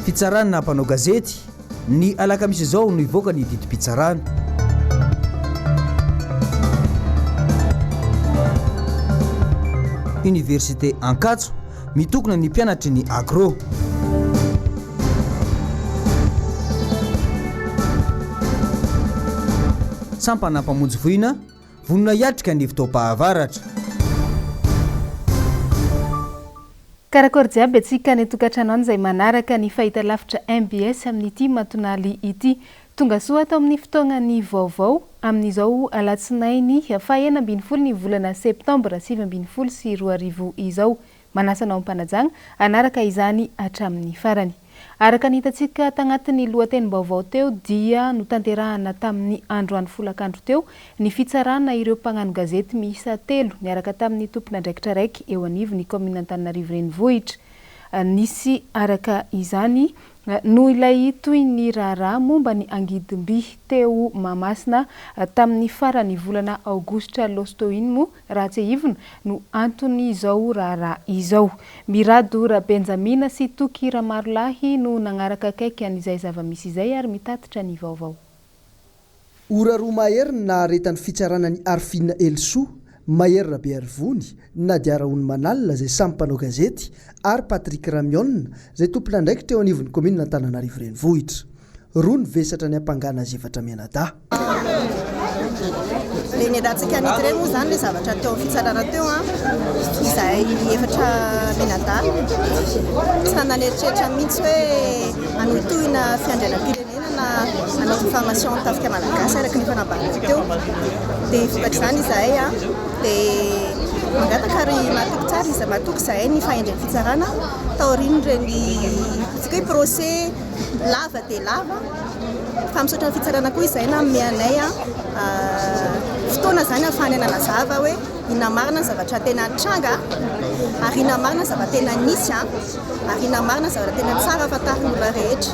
Fitsarana mpanao gazety, Ny alakamisy izao no hivoaka ny didim-pitsarana. Université Ankatso, Mitokona ny mpianatry ny Agro. Sampana mpamonjy voina, vonona hiatrika ny fotoam-pahavaratra. Karakôry jiaby antsika any an-tokantrano any izay manaraka ny fahitalavitra mbs amin'ity matonaly ity. Tongasoa ato amin'ny fotoagnan'ny vaovao amin'izao alatsinainy faha 16 ny volana septambra 2019 izao. Manasa anao am-panajagna hanaraka izany hatramin'ny farany. Araka ny hitantsika tagnatin'ny lohatenim-baovao teo dia notanterahana tamin'ny androany folakandro teo ny fitsarana ireo mpagnano gazety miisa telo niaraka tamin'ny tompon'andraikitra raiky eo anivon'ny kaominina Antananarivo Renivohitra. Nisy araka izany noho ilay tohin'ny raharaha momba ny angidim-by teo Mahamasina tamin'ny faran'ny volana aogositra lôsto iny moa raha tsiahivina, no anton'izao raharaha izao. Mirado Rabenjamina sy Toky Ramarolahy no nagnaraka akaiky an'izay zava-misy izay ary mitatitra ny vaovao. Ora roa mahery ny naharetan'ny fitsarana an'i Arfine Helisoa, Mahery Rabearivony, Nadia Rahonimanalina izay samy mpanao gazety ary Patrick Ramiona izay tompon'andraikitra eo anivon'ny kaominina Antananarivo Renivohitra. Roa ny vesatra niampangana azy efatra mianadahy. Ilay niadantsika an'ito ireny moa izany ilay zavatra teo amin'ny fitsarana teo an, izahay efatra mianadahy tsy nanana eritreritra mihitsy hoe hanohitohina fiandrianam-pirenena na hanao diffamation ny tafika malagasy araka ny efa nambarako teo. Dia vokatr'izany izahay an, dia mangataka ary matoky tsara izahay, matoky izahay ny fahendren'ny fitsarana taorian'ireny antsika hoe procès Lava dia lava fa misaotra ny fitsarana koa izay nanome anay fotoana izany ahafahanay nanazava hoe inona marina ny zavatra tena nitranga ary inona marina ny zavatra tena nisy ary inona marina ny zavatra tena tsara fantarin'ny olona rehetra.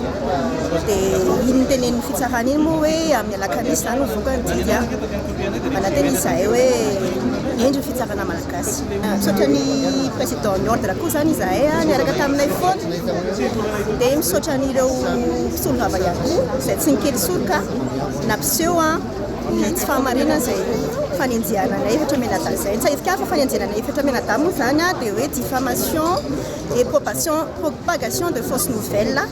Dia iny notenenin'ny fitsarana iny moa hoe amin'ny alakamisy izany no mivoaka ny didy. Manantena izahay hoe hendry ny fitsarana malagasy. Misaotra ny président ny ordre koa izany izahay niaraka taminay foana. Dia misaotra an'ireo mpisolovava ihany koa izay tsy nikely soroka nampiseho ny tsy fahamarinana izay fanenjehana anay efatra mianadahy izay. Tsiahiviko ihany fa fanenjehana anay efatra mianadahy moa izany dia hoe diffamation et propagation de fausses nouvelles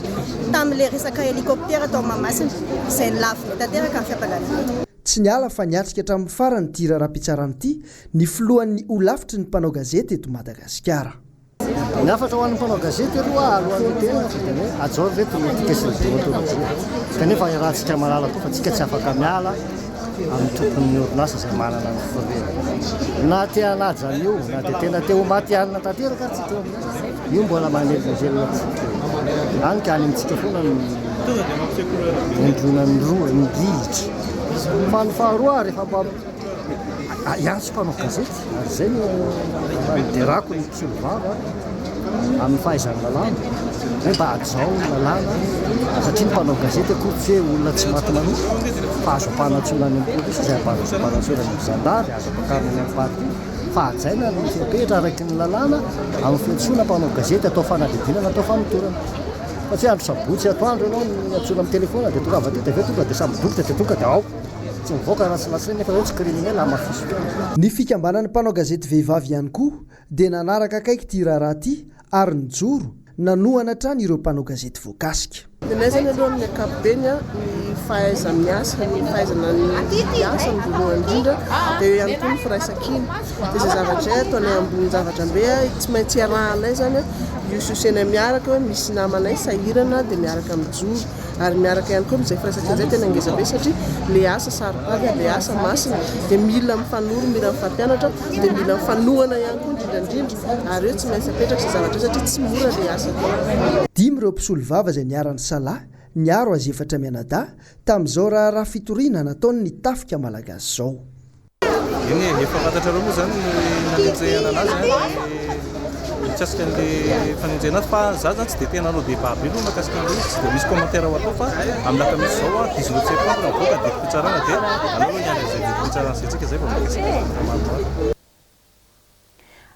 tamin'ilay resaka hélicoptère tao Mahamasina izay nolavinay tanteraka ny fiampangana anay. Tsy niala fa niatrika hatramin'ny farany ity raharaham-pitsarana ity ny filohan'ny holafitry ny mpanao gazety eto Madagasikara. Ny hafatra ho an'ny mpanao gazety aloha alohan'ny hitenenana fa dia ny hoe hajao ry reto ny etika sy ny deontolojia. Kanefa iarahantsika mahalala koa fa tsika tsy afaka miala amin'ny tompon'ny orinasa izay manana ny frais. Na te hanaja an'io na dia tena te ho matihanina tanteraka ary tsika eo amin'io, io mbola manelingelina antsika io. Hany ka any amintsika foana no endronan'ny roa, ny rihitra. Fa ny faharoa rehefa mba Hiantso mpanao gazety ary izay no niderako ny mpisolovava amin'ny fahaizany lalàna hoe mba hajao ny lalàna satria ny mpanao gazety akory tsy hoe olona tsy maty manota fa azo ampanantsoina any amin'ny polisy izy, azo ampanantsoina any amin'ny zandary, azo ampakarina any amin'ny parquet fa hajaina ny fepetra araky ny lalàna amin'ny fiantsoana mpanao gazety atao fanadihadiana na atao famotorana fa tsy hoe andro sabotsy atoandro ianao no antsoina amin'ny telefaonina dia tongava aty dia avy eo tonga dia samy midoroka dia tonga dia ao. Tsy mivoaka raha tsy latsina nefa zao tsy criminel hamafiso ihany. Ny fikambanan'ny mpanao gazety vehivavy ihany koa dia nanaraka akaiky ity raharaha ity ary nijoro nanohana hatrany ireo mpanao gazety voakasika. Ny anay zany aloha amin'ny ankapobeny ny fahaiza-miasa, ny fahaizana ny asa no voalohany indrindra dia eo ihany koa ny firaisankina. Dia izay zavatra izay ataonay ambonin-javatra be, tsy maintsy iarahanay zany io souci-nay miaraka hoe misy namanay sahirana dia miaraka mijoro. ary miaraka ihany koa amin'izay firaisankina izay tena ngeza be satria le asa saropady, le asa masina dia mila mifanoro, mila mifampianatra, dia mila mifanohana ihany koa indrindra indrindra ary eo tsy maintsy apetraka izay zavatra izay satria tsy mora le asa atao. Dimy ireo mpisolovava izay niara-nisalahy niaro azy efatra mianadahy tamin'izao raharaha fitoriana nataon'ny tafika malagasy izao. Eny e, efa fantatrareo moa izany ny nanenjehana anazy an, ny mikasika an'ilay fanenjehana azy fa za zany tsy dia tena hanao débat be aloha mahakasika an'ilay izy, tsy dia misy commentaire ho atao fa amin'ny alakamisy izao an, 19 septembre mivoaka didim-pitsarana dia aleo aloha hiandry an'izay didim-pitsarana izay tsika izay vao miresaka zavatra maromaro.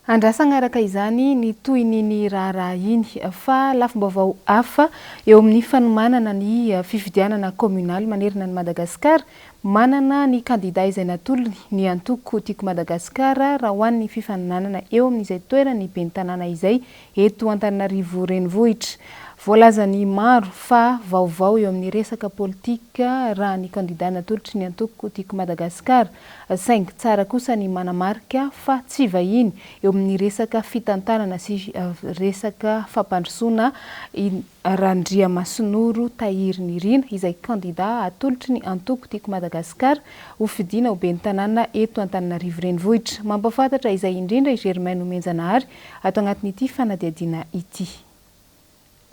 Andrasana araka izany ny tohin'iny raharaha iny. Fa lafim-baovao hafa eo amin'ny fanomanana ny fifidianana kaominaly manerana an'i Madagasikara, manana ny kandida izay natolony ny antoko Tiako Madagasikara raha ho an'ny fifaninanana eo amin'izay toeran'ny ben'ny tanàna izay eto Antananarivo Renivohitra. Voalazan'ny maro fa vaovao eo amin'ny resaka politika raha ny kandida natolotry ny antoko Tiako Madagasikara. Saingy tsara kosa ny manamarika fa tsy vahiny eo amin'ny resaka fitantanana sy resaka fampandrosoana i Randriamasinoro Tahiry Nirina, izay kandida atolotry ny antoko Tiako Madagasikara ho fidiana ho ben'ny tanàna eto Antananarivo Renivohitra. Mampahafantatra izay indrindra i Germain Nomenjanahary ato anatin'ity fanadihadiana ity.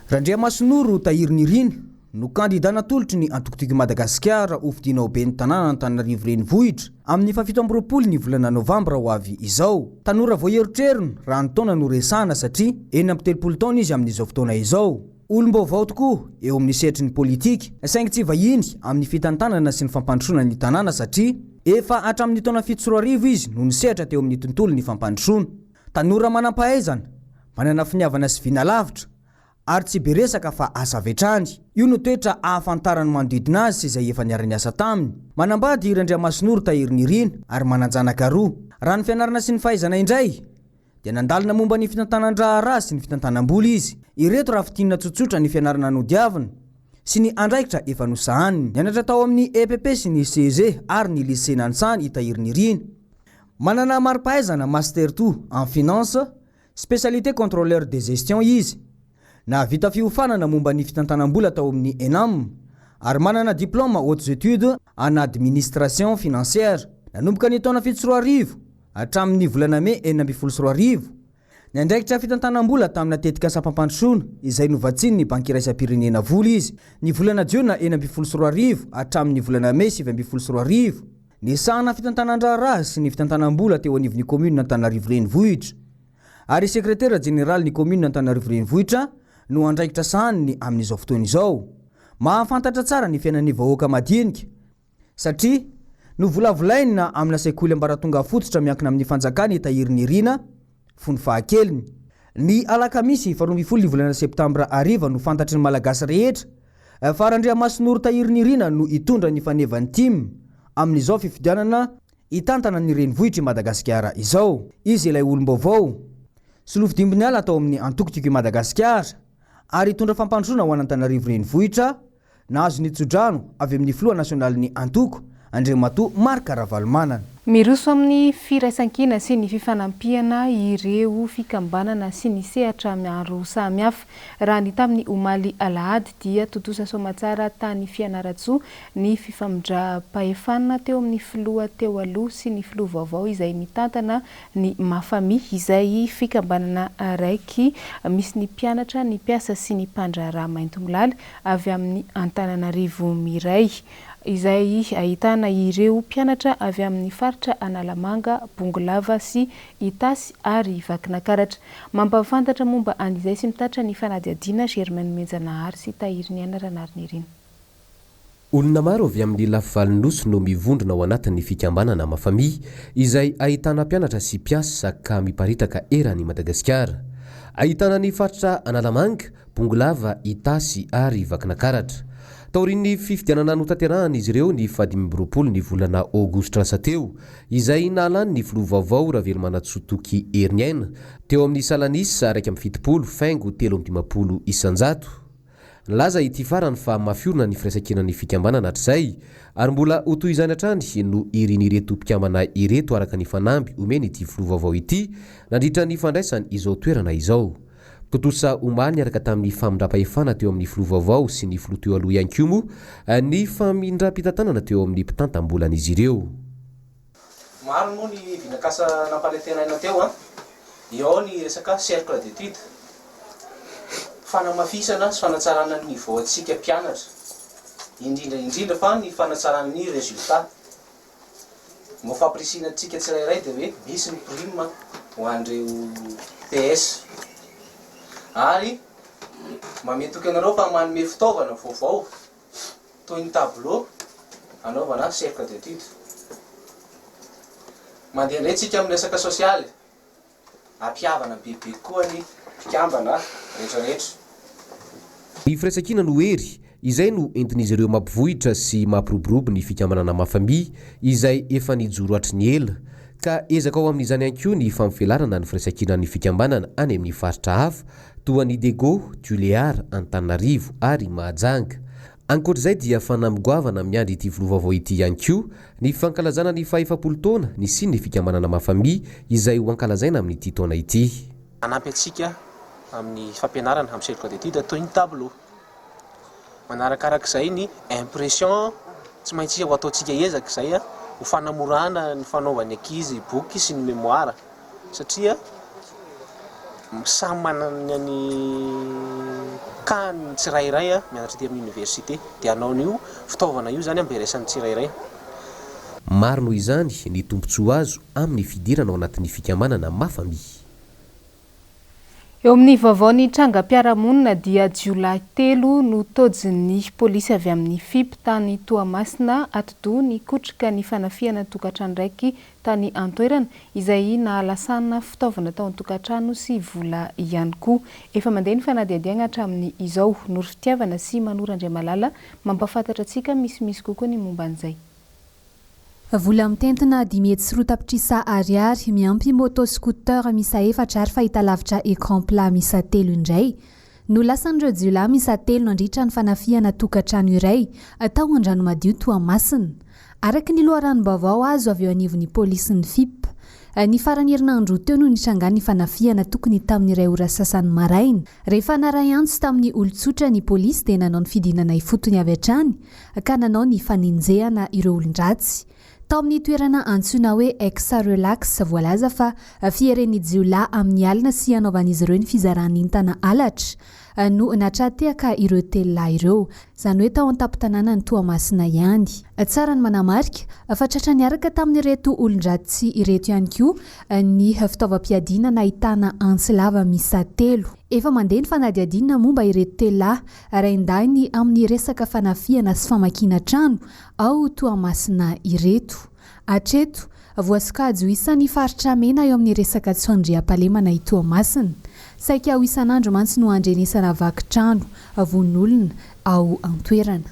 Randriamasinoro Tahiry Nirina no kandida natolotry ny antoko Tiako i Madagasikara ho fidiana ho ben'ny tanàna Antananarivo Renivohitra amin'ny fahafito amby 20 ny volana novambra ho avy izao. Tanora vao erotrerony raha ny taona no resahana satria 36 taona izy amin'izao fotoana izao. Olom-baovao tokoa eo amin'ny sehatry ny politika saingy tsy vahiny amin'ny fitantanana sy ny fampandrosoana ny tanàna satria efa hatramin'ny taona 2007 izy no nisehatra teo amin'ny tontolon'ny fampandrosoana. Tanora manam-pahaizana, manana finiavana sy vina lavitra, ary tsy be resaka fa asa avy hatrany. Io no toetra ahafantaran'ny manodidina azy sy izay efa niara-niasa taminy. Manambady i Randriamasinoro Tahirinirina ary manan-janaka roa. Raha ny fianarana sy ny fahaizana indray, dia nandalina momba ny fitantanan-draharaha sy ny fitantanam-bola izy. Ireto raha fintinina tsotsotra ny fianarana nodiavina sy ny andraikitra efa nosahaniny. Nianatra tao amin'ny EPP sy ny CEG ary ny Lycée Nanisany i Tahirinirina. Manana mari-pahaizana Master two en Finance, spécialité Contrôleur de gestion izy. Nahavita fiofanana momba ny fitantanam-bola tao amin'ny ENAM ary manana diplaoma Hautes études en administration financière. Nanomboka ny taona 2007 hatramin'ny volana mey 2016, niandraikitra fitantanam-bola tamina tetikasam-pampandrosoana izay novatsian'ny Banky Iraisam-pirenena vola izy ny volana jiona 2016 hatramin'ny volana mey 2019. Nisahana fitantanan-draharaha sy ny fitantanam-bola teo anivon'ny kaominina Antananarivo Renivohitra ary sekretera jeneralin'ny kaominina Antananarivo Renivohitra no andraikitra sahaniny amin'izao fotoana izao. Mahafantatra tsara ny fiainan'ny vahoaka madinika satria novolavolaina amina sekoly ambaratonga fototra miankina amin'ny fanjakana i Tahiry Nirina fony fahakeliny. Ny alakamisy faharoa ambin'ny folo ny volana septambra hariva no fantatry ny Malagasy rehetra fa Randriamasinoro Tahiry Nirina no hitondra ny fanevan'ny tim amin'izao fifidianana hitantana ny renivohitr'i Madagasikara izao. Izy ilay olom-baovao, solofo dimbiniala tao amin'ny antoko Tiako i Madagasikara ary hitondra fampandrosoana ho an'Antananarivo renivohitra Nahazo ny tsodrano avy amin'ny filoha nasionalin'ny antoko, Andriamatoa Marc Ravalomanana. Miroso amin'ny firaisankina sy ny fifanampiana ireo fikambanana sy ny sehatra maro samihafa. Raha ny tamin'ny omaly alahady dia tontosa soamatsara tany Fianarantsoa ny fifamindram-pahefana teo amin'ny filoha teo aloha sy ny filoha vaovao izay mitantana ny Mafami izay fikambanana araiky misy ny mpianatra, ny mpiasa sy ny mpandraharaha maintimolaly avy amin'ny Antananarivo Miray, izay ahitana ireo mpianatra avy amin'ny faritra Analamanga, Bongolava sy Itasy ary Vakinakaratra. Mampahafantatra momba an'izay sy mitatitra ny fanadihadiana Germain Nomenjanahary sy Tahiriniaina Ranarinirina. Olona maro avy amin'ny lafivalon'ny Nosy no mivondrona ao anatin'ny fikambanana Mafami, izay ahitana mpianatra sy mpiasa ka miparitaka eran'i Madagasikara. Ahitana ny faritra Analamanga, Bongolava, Itasy ary Vakinakaratra. Taorian'ny fifidianana notanterahan'izy ireo ny fahadimy amby 20 ny volana aogositra lasa teo, izay nahalany ny filoha vaovao Ravelomanantsoa Toky Heriniaina, teo amin'ny salan'isa 71 faingo 53 isanjato. Nilaza ity farany fa mafy orina ny firaisankinan'ny fikambanana hatrizay ary mbola ho toy izany hatrany no irin'ireto mpikambana ireto araka ny fanamby omen'ity filoha vaovao ity nandritra ny fandraisany izao toerana izao. Tontosa omaly niaraka tamin'ny famindram-pahefana teo amin'ny filoha vaovao sy ny filoha teo aloha ihany koa moa ny famindram-pitantanana teo amin'ny mpitantam-bolan'izy ireo. Maro moa ny vinakasa nampanantenaina teo an! Eo ny resaka cercle d'études, fanamafisana sy fanatsarana ny niveau antsika mpianatra, indrindra indrindra fa ny fanatsarana ny résultat. Ny ho fampirisihina antsika tsirairay dia hoe misy ny prime ho an'ireo PS. Ary manome toky anareo fa manome fitaovana vaovao toy ny tableau anaovana cercle d'étude. Mandeha indray tsika amin'ny resaka sosialy. hampihavana bebe kokoa ny mpikambana rehetra rehetra. Ny firaisankina no hery, izay no entin'izy ireo mampivohitra sy mampiroborobo ny fikambanana Mafami izay efa nijoro hatry ny ela. Ka ezaka ao amin'izany ihany koa ny fampivelarana ny firaisankinan'ny fikambanana any amin'ny faritra hafa toa an'i Diego, Tulear, Antananarivo ary Mahajanga. Ankoatra izay dia fanamby goavana miandry ity filoha vaovao ity ihany koa ny fankalazana ny fahefapolo taona nisian'ny fikambanana Mafami izay ho ankalazaina amin'ity taona ity. Hanampy antsika amin'ny fampianarana amin'ny cercle d'études toy ny tableau. Manarakarak'izay ny impression, tsy maintsy ho ataontsika ezaka izay ho fanamorana ny fanaovan'ny ankizy boky sy ny mémoire satria samy manana ny cas ny tsirairay mianatra aty amin'ny université dia hanao an'io fitaovana io izany mba iraisan'ny tsirairay. Maro noho izany ny tombontsoa azo amin'ny fidirana ao anatin'ny fikambanana Mafami. Eo amin'ny vaovao ny trangam-piarahamonina dia jiolahy telo no tojin'ny polisy avy amin'ny FIP tany Toamasina atidoha nikotrika ny fanafihana tokantrano raiky tany an-toerana izay nahalasana fitaovana tao an-tokantrano sy vola ihany koa. Efa mandeha ny fanadihadiagna hatramin'ny izao. Noro Fitiavana sy Manoro Andriamalala mampahafantatra antsika misimisy kokoa ny momba an'izay. Vola mitentina 501 tapitrisa ariary, miampy moto scooter miisa efatra ary fahitalavitra écran plat miisa telo indray no lasan'ireo jiolahy miisa telo nandritra ny fanafihana tokantrano iray tao Andranomadio Toamasina. Araka ny loharanom-baovao azo avy eo anivon'ny polisin'ny FIP, ny faran'ny herinandro teo no nitrangan'ny fanafihana tokony tamin'ny iray ora sasany maraina. Rehefa naray antso tamin'ny olon-tsotra ny polisy dia nanao ny fidinana ifotony avy hatrany ka nanao ny fanenjehana ireo olon-dratsy. Tao amin'ny toerana antsoina hoe Ex Relax voalaza fa fieren'ny jiolahy amin'ny alina sy hanaovan'izy ireo ny fizaran'entana halatra no natraha-tehaka ireo telo lahy ireo, izany hoe tao an-tampon-tanànan'i Toamasina ihany. Tsara ny manamarika fa tratra niaraka tamin'ireto olon-dratsy ireto ihany koa ny fitaovam-piadiana nahitana antsy lava miisa telo. Efa mandeha ny fanadihadiana momba ireto telo lahy Raindahiny amin'ny resaka fanafihana sy famakiana trano ao Toamasina ireto. Hatreto, voasokajy ho isan'ny faritra mena eo amin'ny resaka tsy fandriampahalemana i Toamasina. Saika ho isan'andro mantsy no andrenesana vaky trano, vono olona ao an-toerana.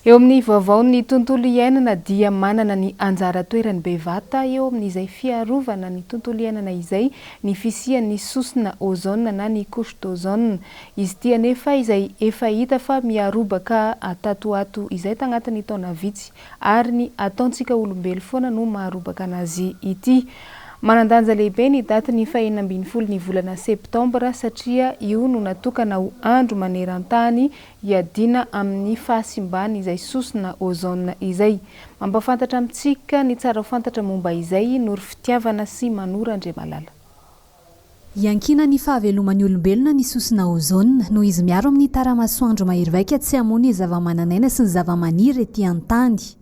Eo amin'ny vaovaon'ny tontolo iainana dia manana ny anjara toerany bevata eo amin'izay fiarovana ny tontolo iainana izay ny fisian'ny sosona ozone na ny couche d'ozone. Izy ity anefa izay efa hita fa miharobaka tato ho ato izay tagnatin'ny taona vitsy ary ny ataontsika olombelo foana no maharobaka anazy ity. Manan-danja lehibe ny datin'ny fahenina ambin'ny folo ny volana septambra satria io no natokana ho andro maneran-tany hiadiana amin'ny fahasimbany izay sosona ozone izay. Mampahafantatra amintsika ny tsara ho fantatra momba izay i Noro Fitiavana sy Manoro Andriamalala. Iankinan'ny fahaveloman'ny olombelona ny sosona ozone, noho izy miaro amin'ny tara-masoandro mahery vaika tsy hamono ny zavamananaina sy ny zavamaniry ety an-tany.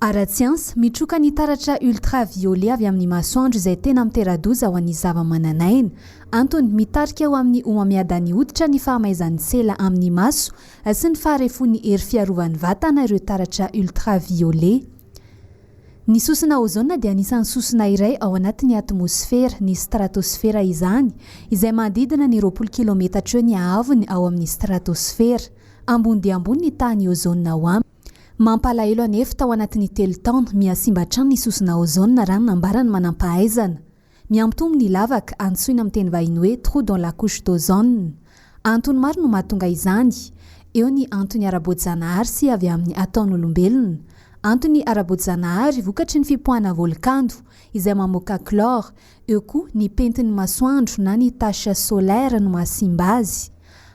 Ara-tsiansa, mitroka ny taratra ultra-violet avy amin'ny masoandro izay tena mitera-doza ho an'ny zavamananaina. Antony, mitarika ho amin'ny homamiadan'ny hoditra ny fahamaizan'ny sela amin'ny maso sy ny faharefoan'ny hery fiarovan'ny vatana ireo taratra ultra-violet. Ny sosona ozona dia anisan'ny sosona iray ao anatin'ny atmosfera, ny stratosfera izany, izay manodidina ny 20 kilometatra eo ny haavony ao amin'ny stratosfera. Ambony dia ambony ny tahan'ny ozona ao aminy. Mampalahelo anefa, tao anatin'ny telo taona, mihasimba hatrany ny sosona ozone raha ny nambaran'ny manampahaizana. Mihampitombo ny lavaka, antsoina amin'ny teny vahiny hoe trou dans la couche d'ozone. Antony maro no mahatonga izany. Eo ny antony ara-boajanahary sy avy amin'ny ataon'olombelona. Antony ara-boajanahary, vokatry ny fipoahana volkano, izay mamoaka chlore. Eo koa ny pentin'ny masoandro na ny tache solaire no mahasimba azy.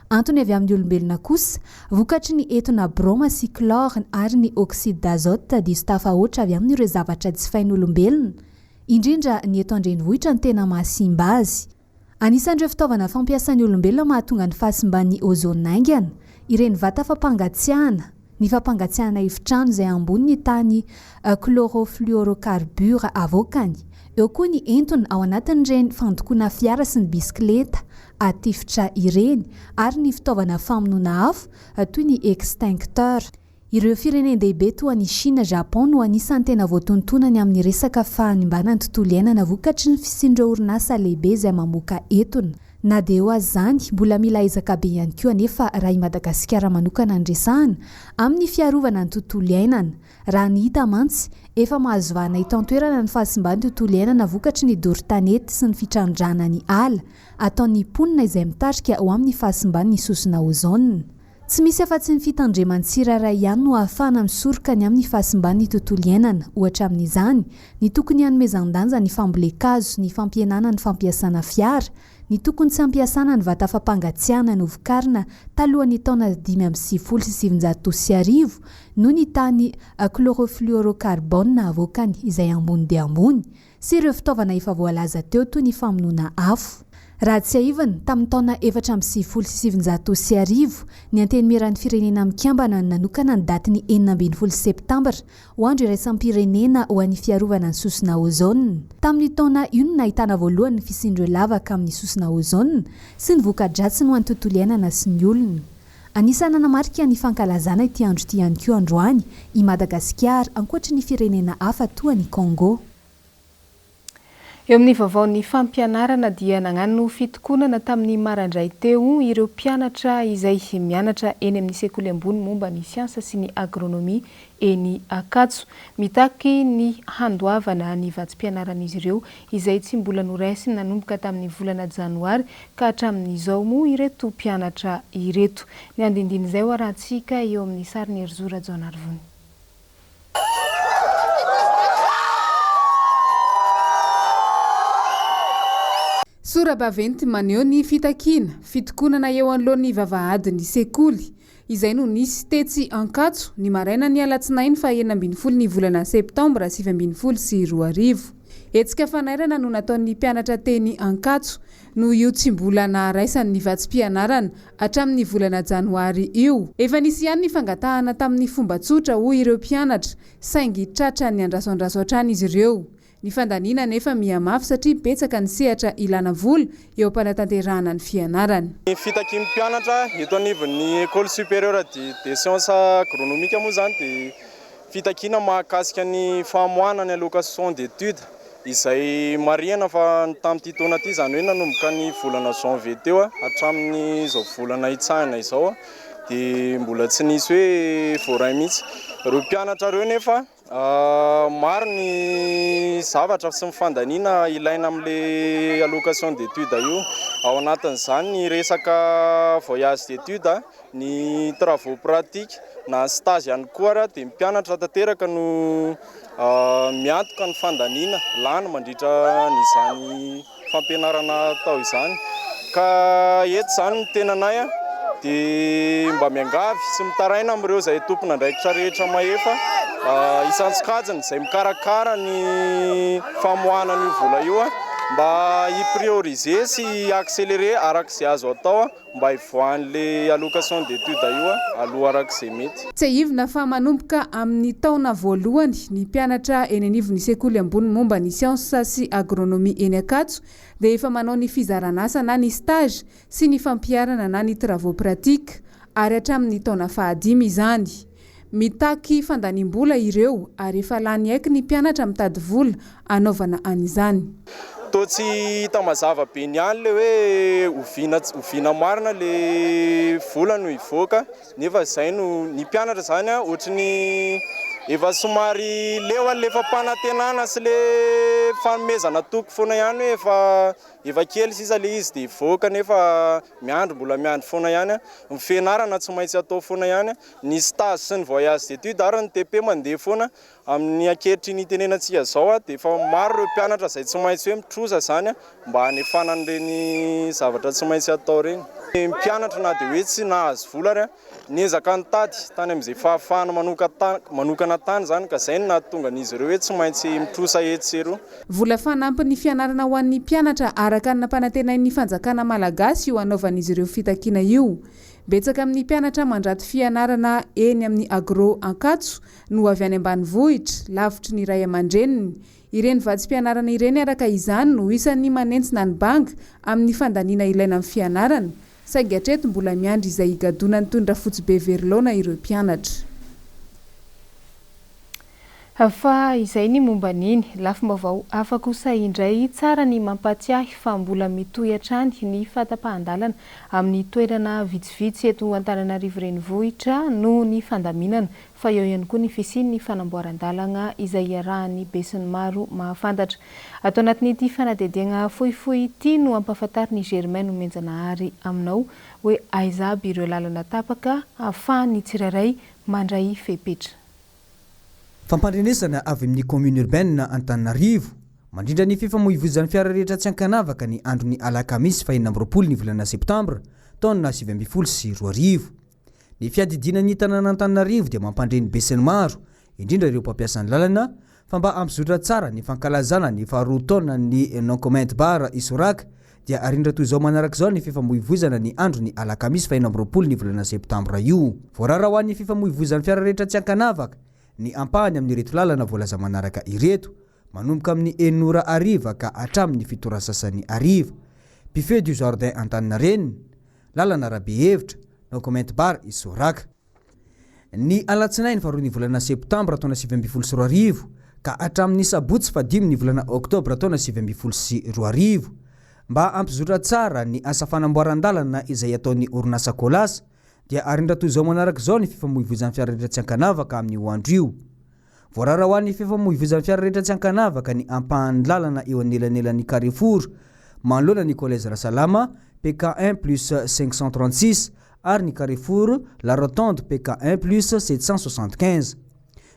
Antony avy amin'ny olombelona kosa, vokatry ny etona broma sy chlore ary ny oxyde d'azote diso tafahoatra avy amin'ireo zavatra jifain'olombelona, indrindra ny eto an-drenivohitra no tena mahasimba azy. Anisan'ireo fitaovana fampiasan'ny olombelona mahatonga ny fahasimban'ny ozone haingana, ireny vata fampangatsiahana, ny fampangatsiahana efitrano izay ambony ny tahan'ny chlorofluorocarbures avoakany. Eo koa ny entona ao anatin'ireny fandokoana fiara sy ny bisikileta atifitra ireny ary ny fitaovana famonoana afo toy ny extincteur. Ireo firenen-dehibe toa an'i Chine, Japon no anisan'ny tena voatontonany amin'ny resaka fahanimbana ny tontolo iainana vokatry ny fisian'ireo orinasa lehibe izay mamoaka etona. Na dia eo aza izany, mbola mila ezaka be ihany koa anefa raha i Madagasikara manokana no resahana, amin'ny fiarovana ny tontolo iainana. Raha ny hita mantsy, efa mahazo vahana eto an-toerana ny fahasimban'ny tontolo iainana vokatry ny doro tanety sy ny fitrandrahana ny ala ataon'ny mponina izay mitarika ho amin'ny fahasimban'ny sosona ozone. Tsy misy afa-tsy ny fitandreman'ny tsirairay ihany no ahafahana misoroka ny amin'ny fahasimban'ny tontolo iainana. Ohatra amin'izany, ny tokony hanomezan-danja ny fambolen-kazo, ny fampihenana ny fampiasana fiara, ny tokony tsy hampiasana ny vata fampangatsiahana novokarina talohan'ny taona 1995 noho ny tany chlorofluorocarbone avoakany izay ambony dia ambony, sy ireo fitaovana efa voalaza teo toy ny famonoana afo. Raha tsiahivina, tamin'ny taona 1994, ny Antenimieran'ny Firenena Mikambana no nanokana ny datin'ny 16 septambra ho andro iraisam-pirenena ho an'ny fiarovana ny sosona ozone. Tamin'io taona io no nahitana voalohany ny fisian'ireo lavaka amin'ny sosona ozone sy ny voka-dratsiny ho an'ny tontolo iainana sy ny olona. Anisan'ny nanamarika ny fankalazana ity andro ity ihany koa androany i Madagasikara ankoatry ny firenena hafa toa an'i Congo. Eo amin'ny vaovaon'ny fampianarana dia nagnano fitokonana tamin'ny marandray teo ireo mpianatra izay mianatra eny amin'ny sekoly ambony momba ny siansa sy ny agronomie eny Ankatso. Mitaky ny handoavana ny vatsim-pianaran'izy ireo izay tsy mbola noraisiny nanomboka tamin'ny volana janoary ka hatramin'izao moa ireto mpianatra ireto. Ny andinindin'izay ho arahantsika eo amin'ny sarin'i Herizo Rajaonarivony. Sora-baventy maneho ny fitakiana, fitokonana eo anoloan'ny vavahadin'ny sekoly. Izay no nisy tetsy Ankatso, ny marainan'ny alatsinainy faha 16 ny volana septambra 2019. Hetsika fanairana no nataon'ny mpianatra teny Ankatso, noho io tsy mbola naharaisany ny vatsim-pianarana hatramin'ny volana janoary io. Efa nisy ihany ny fangatahana tamin'ny fomba tsotra, hoy ireo mpianatra, saingy tratran'ny andraso andraso hatrany izy ireo. Ny fandaniana anefa miha-mafy satria betsaka ny sehatra ilana vola eo am-panatanterahana ny fianarana. Ny fitakian'ny mpianatra eto anivon'ny Ecole Supérieure des Sciences Agronomiques moa izany dia fitakiana mahakasika ny famoahana ny allocation d'études izay marihana fa tamin'ity taona ity izany hoe nanomboka ny volana janvier teo hatramin'izao volana itsahina izao dia mbola tsy nisy hoe voaray mihitsy ireo mpianatra ireo nefa Maro ny zavatra sy ny fandaniana ilaina amin'ilay allocation d'études io. Ao anatin'izany ny resaka voyage d'études, ny travaux pratiques na ny stage ihany koa ary dia ny mpianatra tanteraka no miantoka ny fandaniana lany mandritra an'izany fampianarana atao izany ka eto izany ny tenanay dia mba miangavy sy mitaraina amin'ireo izay tompon'andraikitra rehetra mahefa isan-tsokajiny izay mikarakara ny famoahana an'io vola io mba hi-prioriser sy hi-accelerer araka izay azo atao Mba hivoahan'le allocation d'études io aloha arak'izay mety. Tsiahivina fa manomboka amin'ny taona voalohany ny mpianatra eny anivon'ny sekoly ambony momba ny siansa sy agronomie eny Ankatso dia efa manao ny fizaran'asa na ny stage sy ny fampiharana na ny travaux pratiques ary hatramin'ny taona fahadimy izany. Mitaky fandaniam-bola ireo ary efa lany aiky ny mpianatra mitady vola hanaovana an'izany. Toa tsy hita mazava be ny any le hoe oviana oviana marina le vola no hivoaka nefa zay no ny mpianatra zany a ohatry ny efa somary leo an'le fampanantenana sy le fanomezana toky foana ihany hoe efa efa kely sisa le izy de hivoaka nefa miandry mbola miandry foana ihany a, ny fianarana tsy maintsy atao foana ihany a. Ny stage sy ny voyage d'études ary ny TP mandeha foana. Amin'ny ankehitriny itenenantsika izao dia efa maro ireo mpianatra izay tsy maintsy hoe mitrosa izany mba hanefana an'ireny zavatra tsy maintsy atao ireny. Ny mpianatra na dia hoe tsy nahazo vola ary niezaka nitady tany amin'izay fahafahana manokana tany izany ka izay no nahatonga an'izy ireo hoe tsy maintsy mitrosa etsy sy eroa. Vola fanampin'ny fianarana ho an'ny mpianatra araka ny nampanantenain'ny fanjakana malagasy io hanaovan'izy ireo fitakiana io. Betsaka amin'ny mpianatra mandrato fianarana eny amin'ny Agro Ankatso no avy any ambanivohitra, lavitry ny ray aman-dreniny. Ireny vatsim-pianarana ireny araka izany no isan'ny manentsina ny banga amin'ny fandaniana ilaina amin'ny fianarana, saingy hatreto mbola miandry izay higadonan'ny toy ny Rafotsibe very laona ireo mpianatra. Fa izay ny momba an'iny. Lafim-baovao hafa kosa indray, tsara ny mampahatsiahy fa mbola mitohy hatrany ny fahatapahan-dalana amin'ny toerana vitsivitsy eto Antananarivo Renivohitra noho ny fandaminana fa eo ihany koa ny fisian'ny fanamboaran-dalana izay iarahan'ny besinimaro mahafantatra. Ato anatin'ity fanadihadiana fohifohy ity no ampahafantarin'i Germain Nomenjanahary aminao hoe aiza aby ireo lalana tapaka ahafahan'ny tsirairay mandray fepetra. Fampandrenesana avy amin'ny Commune Urbaine Antananarivo, mandrindra ny fifamoivoizan'ny fiara rehetra tsy ankanavaka ny andron'ny alakamisy faha 26 ny volana septambra taona 2019. Ny fiadidiana ny tanàn'Antananarivo dia mampandre ny besinimaro, indrindra ireo mpampiasa ny lalana, fa mba hampizotra tsara ny fankalazana ny faharoa taonan'ny Non Comment Bar Isoraka dia arindra toy izao manaraka izao ny fifamoivoizana ny andron'ny alakamisy faha 26 ny volana septambra io. Voarara ho an'ny fifamoivoizan'ny fiara rehetra tsy ankanavaka ny ampahany amin'ireto lalana voalaza manaraka ireto, manomboka amin'ny 6 ora hariva ka hatramin'ny 7 ora sasany hariva. Buffet du Jardin Antaninarenina, lalana Rabehevitra, No Comment Bar Isoraka. Ny alatsinainy faharoa ny volana septambra taona 2019 ka hatramin'ny sabotsy fahadimy ny volana oktobra taona 2019. Mba hampizotra tsara ny asa fanamboaran-dalana izay ataon'ny orinasa Colas dia arindra toy izao manaraka izao ny fifamoivoizan'ny fiara rehetra tsy ankanavaka amin'io andro io. Voarara ho an'ny fifamoivoizan'ny fiara rehetra tsy ankanavaka ny ampahan'ny lalana eo anelanelan'ny Carrefour manoloana ny Collège Rasalama, PK un plus 536, ary ny Carrefour La Rotonde PK un plus 775.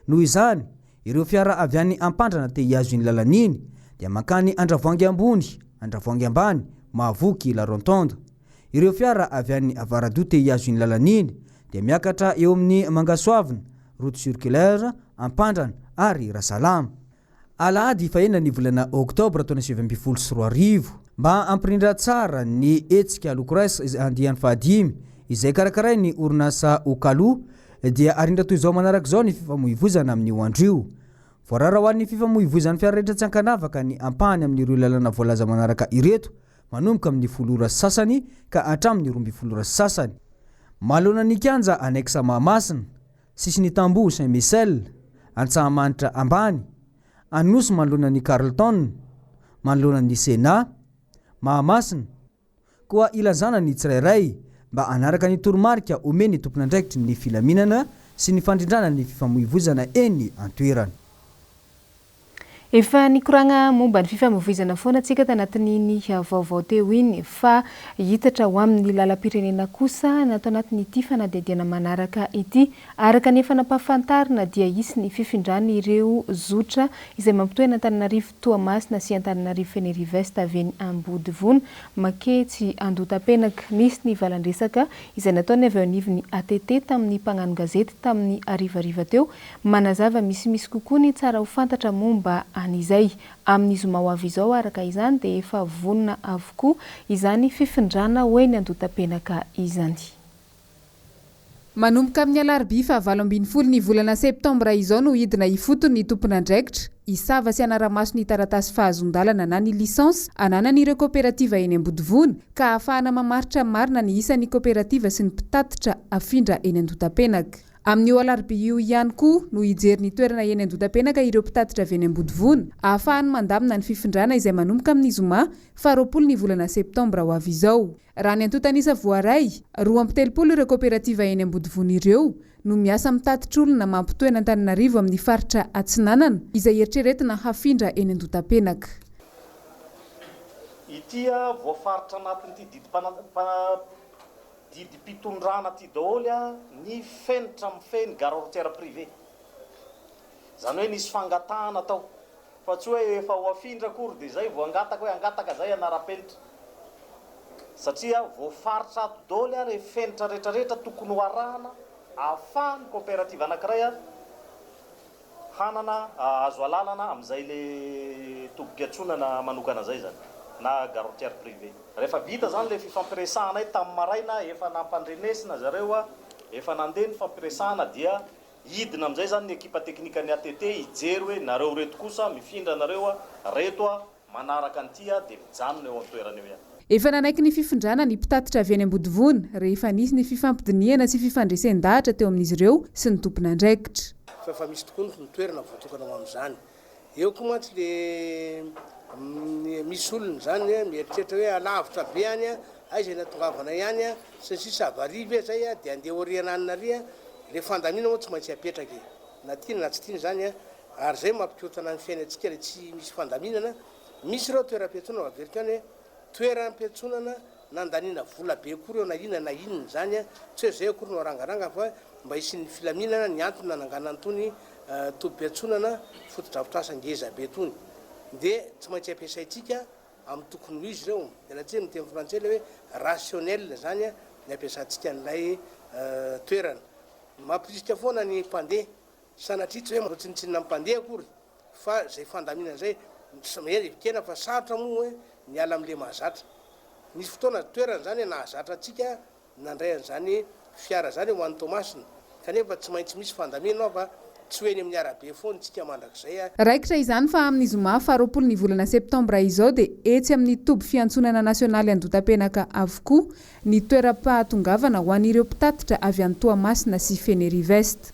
Noho izany, ireo fiara avy any Ampandrana te hihazo iny lalana iny dia mankany Andravoahangy ambony, Andravoahangy ambany, Mahavoky, La Rotonde. Ireo fiara avy any Avaradoha te hihazo iny lalana iny dia miakatra eo amin'ny Mangasoavina, Route circulaire, Ampandrana ary Rasalama. Alahady fahenina ny volana oktobra taona 2019. Mba hampirindra tsara ny hetsika Locres andiany fahadimy izay karakarain'ny orinasa Okalou dia arindra toy izao manaraka izao ny fifamoivoizana amin'io andro io. Voarara ho an'ny fifamoivoizan'ny fiara rehetra tsy ankanavaka ny ampahany amin'ireo lalana voalaza manaraka ireto manomboka amin'ny 10 ora sy sasany ka hatramin'ny 12 ora sy sasany. Manoloana ny kianja Annexe Mahamasina, Sisin'ny tamboho Saint Michel, Antsahamanitra ambany, Anosy manoloana ny Carlton, manoloana ny Sénat, Mahamasina. Koa ilazana ny tsirairay mba hanaraka ny toromarika omen'ny tompon'andraikitry ny filaminana sy ny fandrindrana ny fifamoivoizana eny an-toerana. Efa nikoragna momba ny fifamoivoizana foana tsika tanatin'iny vaovao teo iny fa hiitatra ho amin'ny lalam-pirenena kosa ny ato anatin'ity fanadihadiana manaraka ity. Araka ny efa nampahafantarina dia hisy ny fifindran'ireo zotra izay mampitohy an'Antananarivo Toamasina sy Antananarivo Fenerive-Est avy eny Ambodivona maketsy Andohatapenaka. Nisy ny valan-dresaka izay nataon'ny avy eo anivon'ny ATT tamin'ny mpagnano gazety tamin'ny harivariva teo Manazava misimisy kokoa ny tsara ho fantatra momba an'izay. Amin'ny zoma ho avy izao araka izany dia efa vonona avokoa izany fifindrana ho eny Andotapenaka izany. Manomboka amin'ny alarobia faha 18 ny volana septambra izao no hidina ifotony ny tompon'andraikitra, hisava sy hanara-maso ny taratasy fahazoan-dalana na ny licence ananan'ireo koperativa eny Ambodivona ka hahafahana mamaritra marina ny isan'ny koperativa sy ny mpitatitra hafindra eny Andotapenaka. Amin'io alarobia io ihany koa no hijery ny toerana eny Andotapenaka ireo mpitatitra avy eny Ambodivona, ahafahany mandamina ny fifindrana izay manomboka amin'ny zoma faharoapolo ny volana septambra ho avy izao. Raha ny antontan'isa voaray, 32 ireo koperativa eny Ambodivona ireo no miasa mitatitra olona mampitohy an'Antananarivo amin'ny faritra Atsinanana, izay eritreretina hafindra eny Andotapenaka. Ity voafaritra anatin'ity didim-panapahana. Didim-pitondrana aty daholo ny fenitra mifehy ny gare routière privée. Izany hoe nisy fangatahana tao. Fa tsy hoe efa ho afindra akory dia izay vao hangataka hoe hangataka izay hanara-penitra. Satria voafaritra ato daholo ireo fenitra rehetrarehetra tokony ho arahana ahafahan'ny coopérative anankiray Hanana azo alalana amin'izay le tobim-piantsonana manokana zay zany na gare routière privée. Rehefa vita zany le fifampiresahanay tamin'ny maraina efa nampandrenesina zareo a, efa nandeha ny fampiresahana dia hidina amin'izay zany ny ekipa teknikan'ny ATT hijery hoe nareo reto kosa mifindra nareo a, reto a, Manaraka an'ity aho dia mijanona eo an-toerana eo ihany. Efa nanaiky ny fifindrana ny mpitatitra avy eny Ambodivona rehefa nisy ny fifampidinihana sy fifandresen-dahatra teo amin'izy ireo sy ny tompon'andraikitra. Fa efa misy tokoa ny toerana voatokana ho amin'izany. Eo koa mantsy le misy olona izany mieritreritra hoe alavitra be any, aiza ny hatongavanay any sy ny sisa Avaria ve zay dia andeha aoriana any nary, le fandaminana moa tsy maintsy apetraka e, na tiana na tsy tiana izany, ary izay mampikorontana ny fiainantsika le tsy misy fandaminana. Misy ireo toeram-piantsonana, averiko ihany hoe toeram-piantsonana nandaniana vola be akory eo na inona na inona izany an, tsy hoe izay akory no arangaranga fa mba hisian'ny filaminana ny antony nananganana an'itony tobim-piantsonana fotodrafitrasa ngeza be itony dia tsy maintsy ampiasaintsika amin'ny tokony ho izy ireo, miala tsiny amin'ny teny frantsay ilay hoe rationnel izany an ny ampiasantsika an'ilay toerana. Mampirisika foana ny mpandeha, sanatria tsy hoe manao tsinontsinona ny mpandeha akory fa izay fandaminana izay, ekena fa sarotra moa hoe miala amin'ilay mahazatra. Nisy fotoana, toerana izany nahazatra antsika nandray an'izany fiara izany ho any Toamasina, kanefa tsy maintsy misy fandaminana ao fa tsy ho eny amin'ny arabe foana isika mandrakizay. Raikitra izany fa amin'ny zoma faharoapolo ny volana septambra izao dia etsy amin'ny toby fiantsonana nasionaly Andotapenaka avokoa ny toeram-pahatongavana ho an'ireo mpitatitra avy any Toamasina sy Fenerive-Est.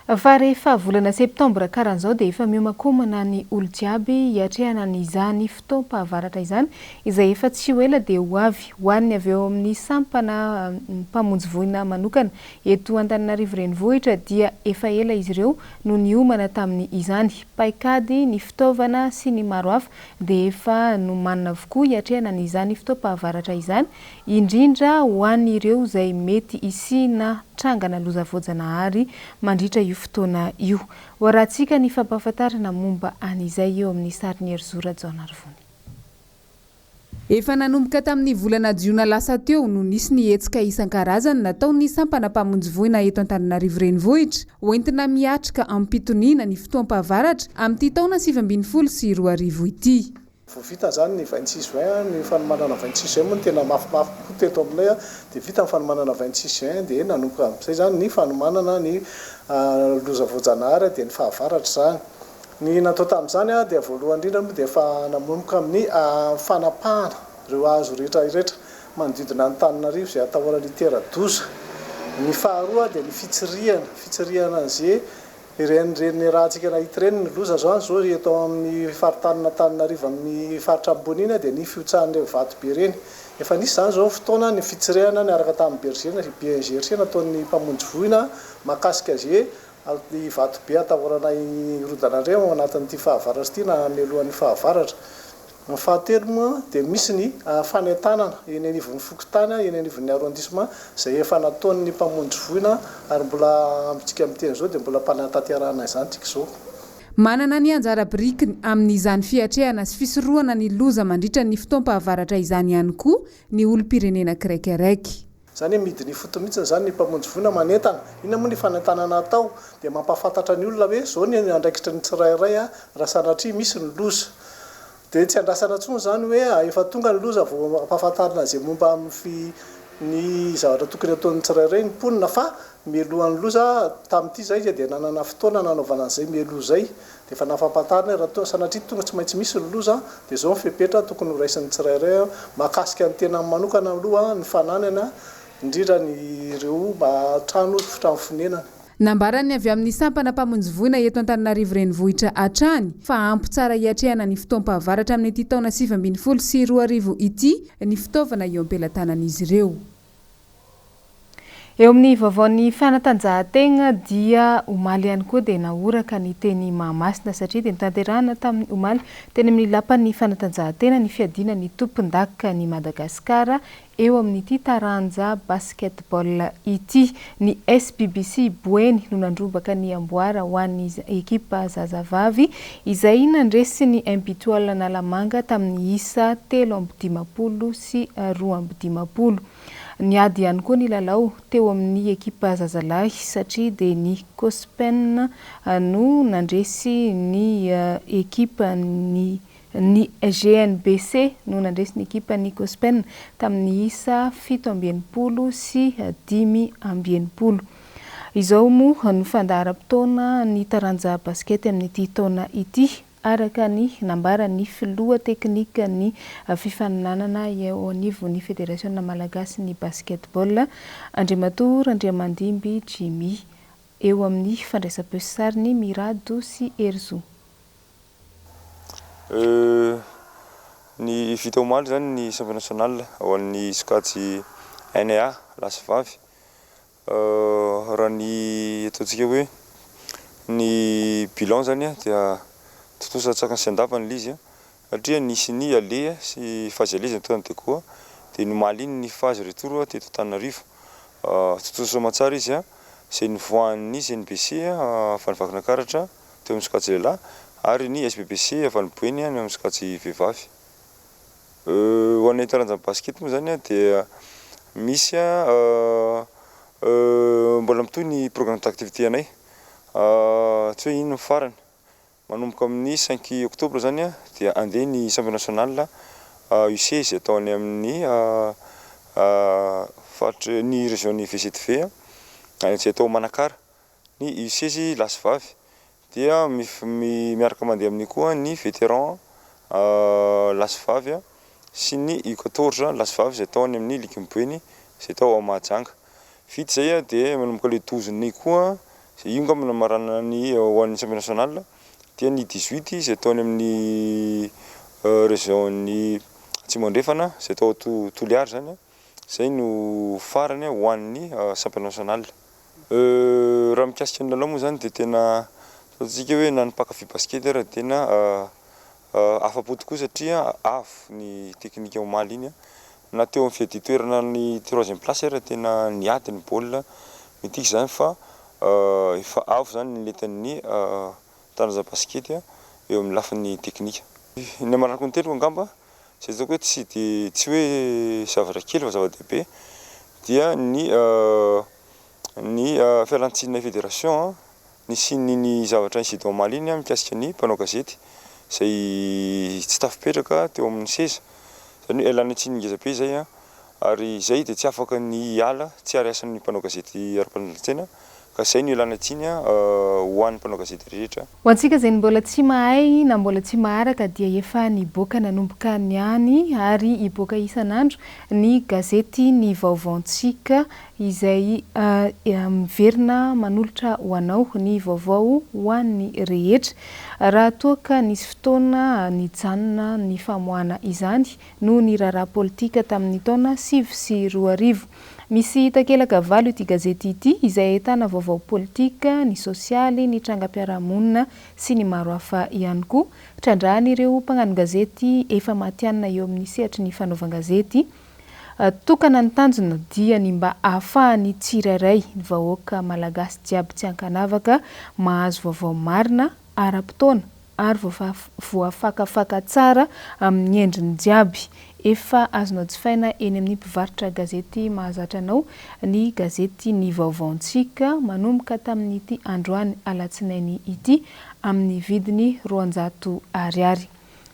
Fa rehefa volana septambra karan'izao dia efa miomakomana ny olo jiaby hiatrehana an'izany fotoam-pahavaratra izany izay efa tsy ho ela dia ho avy. Ho an'ny avy eo amin'ny sampana mpamonjy voina manokana eto Antananarivo Renivohitra dia efa ela izy ireo no niomana tamin'ny izany. Paikady, ny fitaovana sy ny maro hafa dia efa nomanina avokoa hiatrehana an'izany fotoam-pahavaratra izany indrindra ho an'ireo izay mety hisiana trangana loza voajanahary mandritra io fotoana io. Hoarahantsika ny fampahafantarana momba an'izay eo amin'ny sarin'i Herizo Rajaonarivony. Efa nanomboka tamin'ny volana jiona lasa teo no nisy ny hetsika isan-karazany nataon'ny sampana mpamonjy voina eto Antananarivo Renivohitra hoentina miatrika amim-pitoniana ny fotoam-pahavaratra amin'ity taona 2019 ity. Vao vita izany ny 26 juin, ny fanomanana 26 juin moa no tena mafimafy kokoa teto aminay, dia vita ny fanomanana 26 juin dia nanomboka amin'izay izany ny fanomanana ny loza voajanahary dia ny fahavaratra izany. Ny natao tamin'izany dia voalohany indrindra moa dia efa nanomboka amin'ny fanapahana ireo hazo rehetra rehetra manodidina an'Antananarivo izay atahorana hitera-doza. Ny faharoa dia ny fitsirihana, fitsirihana an'izay Ireny renirantsika nahita ireny ny loza zao zao eto amin'ny faritanin'Antananarivo amin'ny faritra ambony iny dia ny fihotsahan'ireny vato be ireny. Efa nisy izany zao fotoana ny fitsirihana niaraka tamin'ny berger BNGRC nataon'ny mpamonjy voina mahakasika ze vato be atahorana hirodana indray ao anatin'ity fahavaratra ity na mialohan'ny fahavaratra. Ny fahatelo moa dia misy ny fanentanana eny anivon'ny fokontany, eny anivon'ny arrondissement izay efa nataon'ny mpamonjy voina ary mbola amintsika miteny izao dia mbola am-panatanterahana izany tsika izao. Manana ny anjara birikiny amin'izany fiatrehana sy fisorohana ny loza mandritra ny fotoam-pahavaratra izany ihany koa ny olom-pirenena kiraikiraiky. Izany hoe midina ifotony mihitsy izany ny mpamonjy voina manentana. Inona moa ny fanentanana atao? Dia mampahafantatra ny olona hoe izao ny andraikitry ny tsirairay raha sanatria misy ny loza. Dia tsy andrasana intsony izany hoe efa tonga ny loza vao ampahafantarina izay momba amin'ny ny zavatra tokony hataon'ny tsirairay ny mponina fa mialohan'ny loza, tamin'ity izahay dia nanana fotoana nanaovana an'izay mialoha izay. Dia efa nafampatarina hoe raha sanatria tonga tsy maintsy misy ny loza dia izao ny fepetra tokony ho raisin'ny tsirairay mahakasika ny tenany manokana aloha, ny fananany, indrindra ny ireo trano trano fonenany. Nambaran'ny avy amin'ny sampana mpamonjy voina eto Antananarivo Renivohitra hatrany fa ampy tsara hiatrehana ny fotoam-pahavaratra amin'ity taona 2019 ity ny fitaovana eo am-pelatanan'izy ireo. Eo amin'ny vaovaon'ny fanatanjahantegna dia omaly ihany koa dia nahoraka ny teny Mahamasina satria dia notanterahana tamin'ny omaly teny amin'ny lapan'ny fanatanjahantena ny fiadiana ny tompondakan'i Madagasikara eo amin'ity taranja basketball ity. Ny SBBC Boeny no nandrombaka ny amboara ho an'ny ekipa zazavavy izay nandresy ny Mbitoal Analamanga tamin'ny isa 53 52. Niady ihany koa ny lalao teo amin'ny ekipa zazalahy satria dia ny Cospen no nandresy ny ekipan'ny ny GNBC no nandresy ny ekipan'ny Cospen tamin'ny isa 67 65. Izao moa no fandaharam-potoana ny taranja basikety amin'ity taona ity. araka ny nambaran'ny filoha teknikan'ny fifaninanana eo anivon'ny Federasiona malagasin'ny basketball, Andriamatoa Randriamandimby Jimmy. Eo amin'ny fandraisam-peo sy sariny Mirado sy Herizo. Ny vita omaly izany ny championnat national ho an'ny sokajy NA lahy sy vavy. Raha ny ataontsika hoe ny bilan izany dia tontosa antsakany sy andavany ilay izy satria nisy ny aller sy phase aller izay nataon'ny Deco dia ny omaly iny ny phase retour teto Antananarivo. Tontosa soamantsara izy izay nivoahan'ny CNBC avy any Vakinankaratra teo amin'ny sokajy lehilahy ary ny SBBC avy any Boeny any amin'ny sokajy vehivavy. Ho an'ny taranjan'ny basikety moa izany dia misy mbola mitohy ny programme d'activité anay, tsy hoe iny no farany. Manomboka amin'ny cinq octobre izany dia handeha ny championnat national UC izay atao any amin'ny faritry ny région ny VCTV izay atao Manakara. Ny UC lahy sy vavy dia miaraka mandeha amin'io koa ny vétéran lahy sy vavy sy ny U quatorze lahy sy vavy izay atao any amin'ny ligin'i Boeny izay atao ao Mahajanga. Vita izay dia manomboka le douze ny koa izay io angamba no hamaranana ny ho an'ny championnat national dia ny dix huit izay atao any amin'ny région-n'ny Atsimo Andrefana izay atao ao Toliara izany. Izay no farany ho an'ny championnat national. Raha mikasika ny lalao moa izany dia tena ataontsika hoe na ny mpankafy basikety ary dia tena afa-po tokoa satria avo ny teknika omaly iny. Na teo amin'ny fiadian-toerana ny troisième place ary tena niady ny baolina. Midika izany fa efa avo izany ny lentan'ny taranja basikety eo amin'ny lafiny teknika. Ny hamarako ny teniko angamba Izay ataoko hoe tsy dia tsy hoe zavatra kely fa zava-dehibe dia ny ny fialan-tsininay fédération nisian'iny zavatra incident omaly iny mikasika ny mpanao gazety izay tsy tafipetraka teo amin'ny seza. Izany hoe ialana tsiny ngeza be izay ary izay dia tsy afaka ny hiala tsy ary asan'ny mpanao gazety ara-pandalan-tsaina ka izay no ialana tsiny ho an'ny mpanao gazety rehetra. Ho antsika izay mbola tsy mahay na mbola tsy maharaka dia efa niboaka nanomboka niany ary hiboaka isan'andro ny gazety ny vaovaontsika izay miverina manolotra ho anao ny vaovao ho an'ny rehetra raha toa ka nisy fotoana nijanona ny famoahana izany noho ny raharaha politika tamin'ny taona 2009. Misy takelaka valo ity gazety ity izay ahitana vaovao politika, ny sosialy, ny trangam-piarahamonina sy ny maro hafa ihany koa. Trandrahan'ireo mpagnano gazety efa matihanina eo amin'ny sehatry ny fanaovan-gazety. Tokana ny tanjona dia ny mba ahafahan'ny tsirairay, ny vahoaka malagasy jiaby tsy ankanavaka, mahazo vaovao marina, ara-potoana ary voafakafaka tsara amin'ny endriny jiaby. Efa azonao jifaina eny amin'ny mpivarotra gazety mahazatra anao ny gazety Ny Vaovaontsika manomboka tamin'ity androany alatsinainy ity amin'ny vidiny 200 ariary.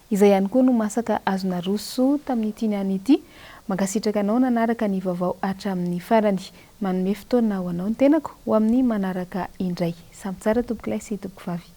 Izay ihany koa no masaka azo naroso tamin'ity niany ity. Mankasitraka anao nanaraka ny vaovao hatramin'ny farany. Manome fotoana ho anao ny tenako ho amin'ny manaraka indray. Samy tsara tompokolahy sy tompokovavy.